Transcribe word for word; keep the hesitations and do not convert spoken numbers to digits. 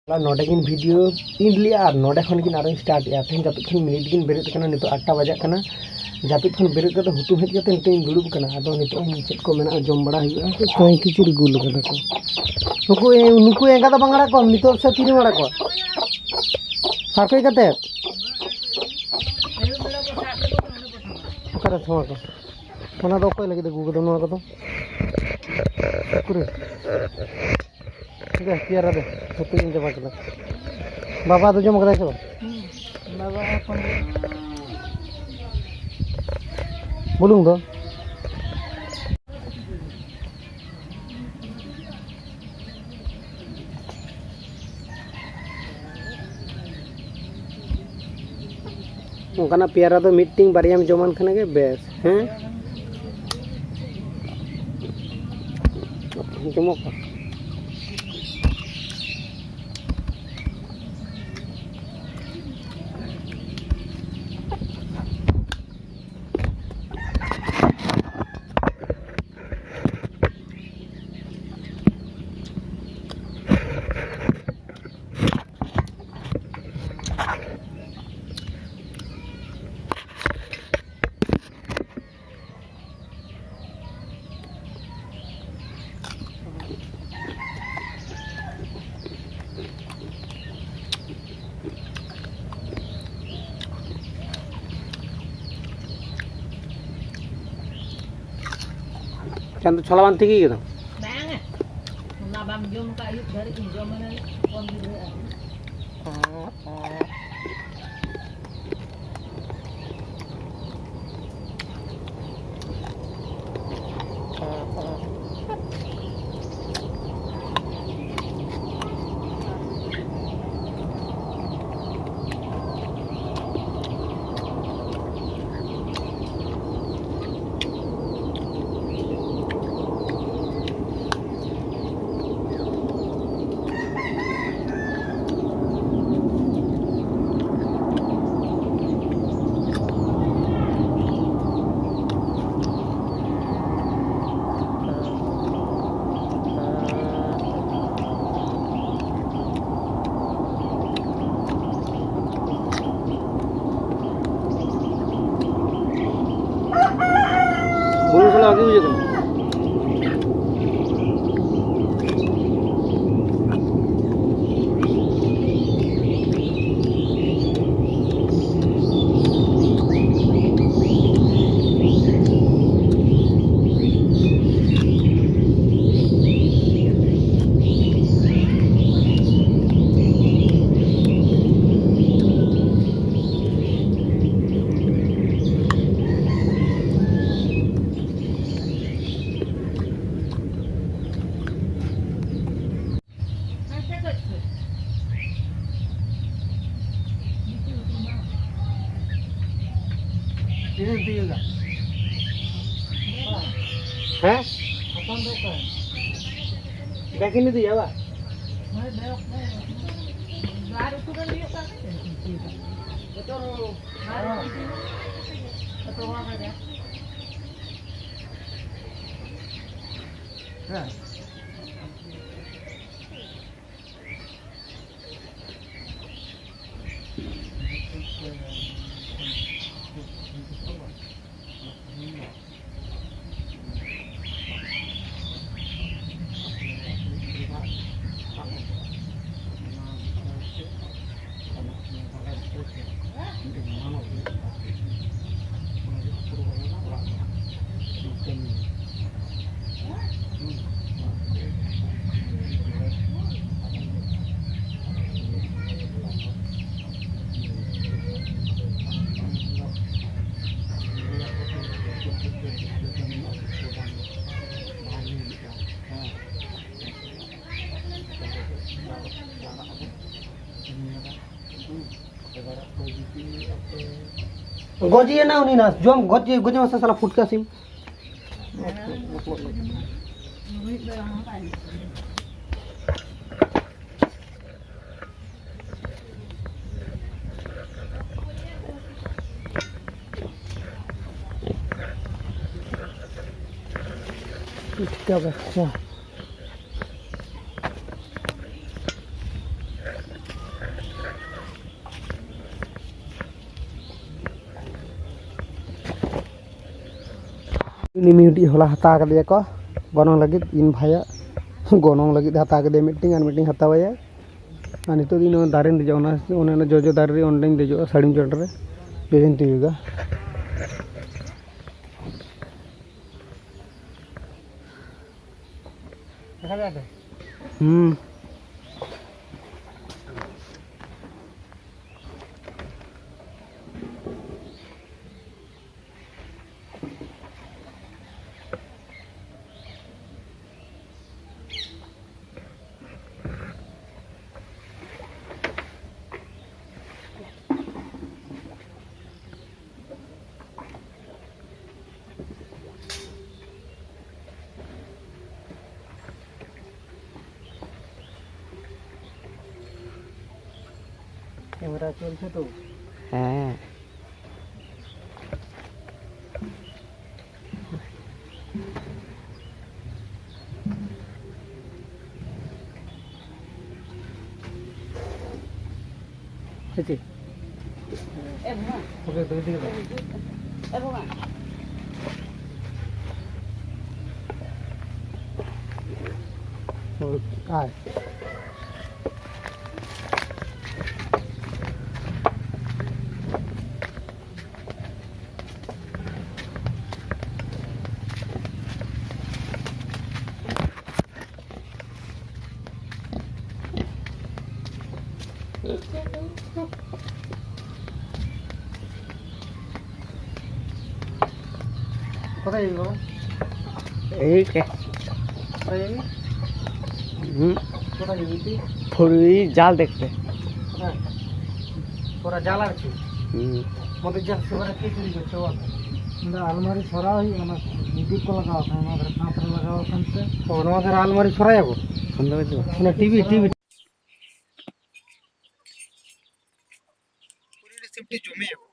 ᱱᱚᱰᱮ ᱜᱤᱧ video and ᱞᱮᱜᱼᱟ ᱟᱨ ᱱᱚᱰᱮ ᱠᱷᱚᱱ ᱜᱤᱧ ᱟᱨᱚᱧ ᱥᱴᱟᱨᱴ ᱮᱜᱼᱟ᱾ ᱛᱮᱦᱮᱧ ᱡᱟᱹᱯᱤᱫ ᱠᱷᱚᱱ ᱢᱤᱱᱤᱴ ᱜᱤᱧ ᱵᱮᱨᱮᱫ ᱠᱟᱱᱟ, ᱱᱤᱛᱚᱜ ᱟᱴ ᱴᱟ ᱵᱟᱡᱟᱜ ᱠᱟᱱᱟ᱾ ᱡᱟᱹᱯᱤᱫ ᱠᱷᱚᱱ ᱵᱮᱨᱮᱫ ᱠᱟᱛᱮ ᱦᱩᱛᱩᱢ ᱦᱮᱡ ᱠᱟᱛᱮ ᱱᱤᱛᱚᱜ ᱤᱧ ᱫᱩᱲᱩᱵ ᱠᱟᱱᱟ᱾ ᱟᱫᱚ ᱱᱤᱛᱚᱜ ᱤᱧ ᱪᱮᱫ ᱠᱚ ᱢᱮᱱᱟᱜᱼᱟ ᱡᱚᱢ ᱵᱟᱲᱟ ᱦᱩᱭᱩᱜᱼᱟ᱾ ᱠᱚᱸᱭ ᱠᱤᱪᱤᱨ ᱜᱩᱞ ᱠᱟᱱᱟ ᱠᱚ᱾ ᱱᱩᱠᱩ, ᱱᱩᱠᱩ ᱮᱸᱜᱟ ᱫᱚ ᱵᱟᱝ ᱟᱲᱟᱜ ᱠᱚᱣᱟᱢ ᱱᱤᱛᱚᱜ ᱥᱮ ᱛᱤᱨᱮᱢ ᱟᱲᱟᱜ ᱠᱚᱣᱟ? ᱦᱟᱨᱠᱮ ᱠᱟᱛᱮ᱾ ᱚᱠᱟᱨᱮ ᱛᱷᱚᱣᱟ ᱠᱚ? ᱚᱱᱟ ᱫᱚ ᱚᱠᱚᱭ ᱞᱟᱹᱜᱤᱫ ᱟᱹᱜᱩ ᱠᱟᱫᱟ ᱱᱚᱣᱟ ᱠᱚᱫᱚ? ᱩᱠᱩᱨᱮ? ᱫᱮ, ᱯᱮᱭᱟᱨᱟ ᱫᱮ, ᱡᱚᱛᱚᱧ ᱪᱟᱵᱟ ᱠᱮᱫᱟ᱾ ᱵᱟᱵᱟ ᱫᱚ ᱡᱚᱢ ᱠᱟᱫᱟᱭ ᱥᱮ ᱵᱟᱝ? ᱵᱟᱵᱟ ᱮᱠᱷᱚᱱ ᱵᱩᱞᱩᱝ ᱫᱚ? ᱚᱱᱠᱟᱱᱟᱜ ᱯᱮᱭᱟᱨᱟ ᱫᱚ ᱢᱤᱫᱴᱤᱝ ᱵᱟᱨᱭᱟᱢ ᱡᱚᱢᱟᱱ ᱠᱷᱟᱱ ᱜᱮ ᱵᱮᱥ, ᱦᱮᱸ? ᱡᱚᱢᱚᱜ ᱠᱟᱱᱟ᱾ ᱪᱟᱸᱫᱚ ᱪᱷᱚᱞᱟ ᱵᱟᱝ ᱛᱤᱠᱤ ᱠᱟᱱᱟ? ᱵᱟᱝᱟ᱾ ᱚᱱᱟ ᱵᱟᱢ ᱡᱚᱢ ᱠᱟᱜ ᱟᱹᱭᱩᱵ ᱫᱷᱟᱹᱨᱤᱡ ᱤᱧ ᱡᱚᱢ ᱟᱱᱟ ᱦᱚᱯᱚᱱ ᱜᱤᱫᱽᱨᱟᱹ ᱟᱨ ᱦᱮᱸ? ᱵᱮᱠᱤᱱ ᱤᱫᱤᱭᱟ ᱵᱟ? ᱜᱚᱡᱮᱭᱮᱱᱟ ᱩᱱᱤ ᱱᱟ, ᱡᱚᱢ ᱜᱚᱡ, ᱜᱚᱡ ᱢᱟᱥᱮ ᱥᱟᱞᱟ ᱯᱷᱩᱴᱠᱟ ᱥᱤᱢ᱾ ᱴᱷᱤᱠ ᱜᱮᱭᱟ, ᱟᱪᱪᱷᱟ᱾ ᱩᱱᱤ ᱢᱤᱫᱴᱤᱡ ᱦᱚᱞᱟ ᱦᱟᱛᱟᱣ ᱠᱟᱫᱮᱭᱟ ᱠᱚ ᱜᱚᱱᱚᱝ ᱞᱟᱹᱜᱤᱫ, ᱤᱧ ᱵᱷᱟᱭᱟᱜ ᱜᱚᱱᱚᱝ ᱞᱟᱹᱜᱤᱫ ᱦᱟᱛᱟᱣ ᱠᱟᱫᱮᱭᱟ ᱢᱤᱫᱴᱤᱡ, ᱟᱨ ᱢᱤᱫᱴᱤᱡ ᱦᱟᱛᱟᱣᱟᱭᱟ᱾ ᱟᱨ ᱱᱤᱛᱚᱜ ᱫᱚ ᱤᱧ ᱱᱚᱣᱟ ᱫᱟᱨᱮᱧ ᱫᱮᱡᱚᱜᱼᱟ, ᱚᱱᱟ, ᱚᱱᱮ ᱚᱱᱟ ᱡᱚᱡᱚ ᱫᱟᱨᱮ ᱨᱮ ᱚᱸᱰᱮᱧ ᱫᱮᱡᱚᱜᱼᱟ, ᱥᱟᱹᱲᱤᱢ ᱪᱚᱴ ᱨᱮ ᱡᱚᱡᱚᱧ ᱛᱤᱭᱳᱜᱟ᱾ ᱦᱩᱸ᱾ ক্যামেরা চলছে তো। হ্যাঁ। হয়েছে। ওকে, দুই দিকে দাও। ও, আয়। কোথায় যাবি বাবা? এই কে? কোথায় যাবি? হুম। কোথায় যাবি তুই? ফুরি জাল দেখতে। কোথায়? ওরা জাল আর কি? হুম। মদের জাল সেবারে কে চুরি করছে বল? না, আলমারি সরা হই, আমার মুদি কো লাগাও, আমার কাঁচরা লাগাও, কানতে। ও, আমাদের আলমারি সরা যাবো। বন্ধ করে দেবো। না, টিভি, টিভি। পুরো সেফটি জমে যাবো।